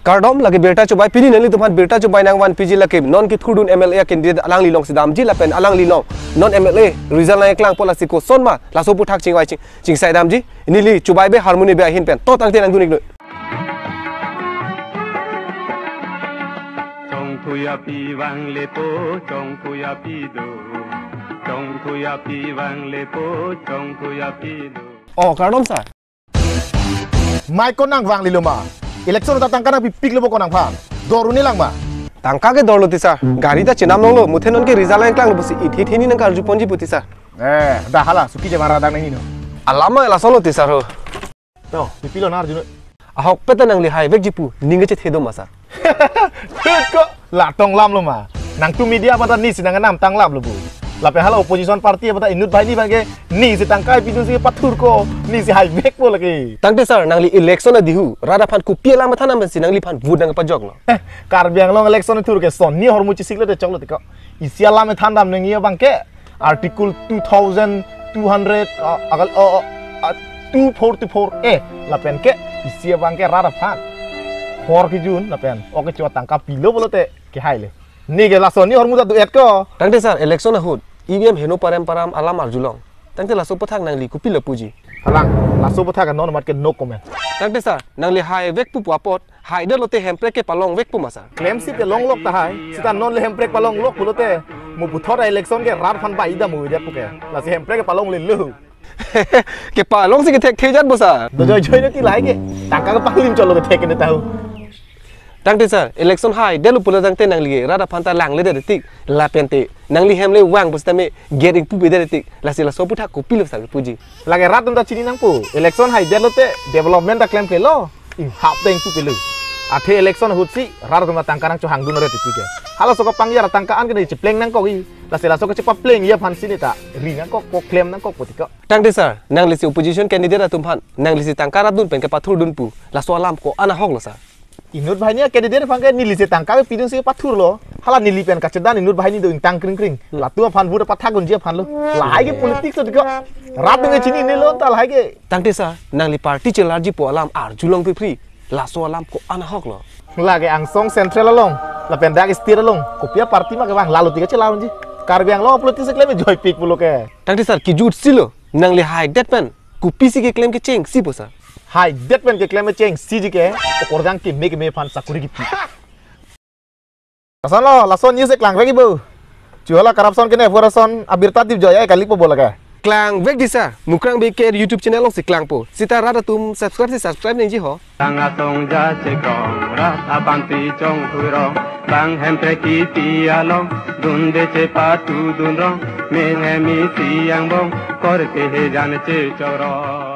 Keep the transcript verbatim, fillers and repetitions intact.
Kardom, lake birta chubai, pini nanglitum aphan birta chubai nangvan piji lake non kethurdun M L A candidate alangli alongsi damji lapen alangli along non M L A result nangkeklang po lasi koson ma laso aphuthak chingvai ching, chingsai damji. Neli chubai be harmoni be ahin pen to tangte nangdun-iknoi. Chongthuya pi vang lepo, chongthuya pi do. Chongthuya pi vang lepo, chongthuya pi do. Oh, kardom sir. Mai ko nangvanglelo ma? Election ta tangka nangpipiklo bo ko nangphan. Dor un-e lang ma? Tangka ke dorlo ti sir. Gari ta chenam longlo. Muthe nonke result nangklang pusi ithi theni nangkarjuponji pu ti sir. Eh, dah hala, suki je mara dang nangji no. Alam ma laso lo ti sir ho. To, pipilo nang arjuno. Ahokpet ta nangli haivekji pu, ning kechethe do ma sir? Thut ko, la tonglamlo ma. Nangtum media abang ta nisi nangnam tanglaplo bo. Lapen hala opposition party abang ta inut banghini abangke nisi tangka pidunsi pathur ko, nisi haivekpo lake. Tangte sir, nangli election adihu, rat aphan kopi alam than nangpensi nangliphan vote nangpajoklo. Eh, Karbi Anglong election thur ke son ni hormu chisiklo te choklo te ko. Isi alam than dam nangji abangke Article two thousand two hundred, ah, agal, oh, oh, ah, two forty-four A, lapen ke isi abangke rat aphan hor kejun lapen oke chua tangka pilo pulote kehaile. Neke laso ni hormu ta do-et ko. Tangte sir, election ahut E V M heno parem param alam arjulong. Tangte laso aphuthak nangli kopilo puji? Halang, laso aphuthak non mat ke no comment. Tangte sir, nangli haivek pupu apot haidetlo te Hemprek kepalongvekpo ma sir? Klemsi pelonglok tahai, sita non le Hemprek palonglok pulote, mo puthot election ke rat aphan bai damdetpo ke. Lasi Hemprek kepalonglelo. Kepalongsi kethekthejat bo sir. Do joijoi neti lahai ke. Tangka kepanglim cholo kethek ne tahu. Tangte sir, election haidetlo pulo tangte nangli rat aphan ta langledet tik. Lapente nangli hem le vang pusitame gate ingpupedet tik. Lasi laso aphuthak kopilo sir puji? Lake rat atum ta chini nangpo. Election haidetlo te development ta klemklelo. Inghap ta ingpupelo. Athe election ahutsi rat atum ta tangka nangchohangdunre titi ke. Halaso kapangjar tangka an ke ne chepleng nangkokji. Lasi laso kachepaplengji aphansi neta ri nangkok, ko klem nangkok pu ti ko. Tangte sir, nanglisi opposition candidate atum aphan nanglisi tangka rapdun pen kepathurdun pu, laso alam ko-an ahoklo sir? Inut banghini a-candidate aphan ke nelisi tangka pidunsi pathurlo. Hala neli pen kachedan inut banghini do ingtang kringkring. Latum aphan vote pathak unji aphanlo. Lahai ke politics lo ti ko. Rat atum ke chininelo ta lahai ke. Tangte sir, nangli party chelarji pu alam arjulong pipri. Laso alam ko-an ahoklo? Lake angsong central along, lapen dak state along, kopi a-party ma kevang, lalo tik kachelar unji. Karbi Anglong politics keklem joipik pulo ke. Tangte sir, kejut silo, nangli haidet pen kopisi keklem kechengsi po sir? Haidet pen keklem kechengsi ji ke, okorjang keme keme aphan sakuri kipi. Lason lo, lason news e klangvekji bo. Chu hala corruption kene pu ason abirta dip joya kali po bo lake. Klangvekji sir, Mukrang Bey K R YouTube channel alongsi klangpo. Sita rat atum subscribe si subscribe nangji ho. Tang atong ja chekrong, rat aphan pi chongthui rong, bang Hemprek kipi along, dunde chepatudun rong, me hemi siang bong, korte hejan chechok rong.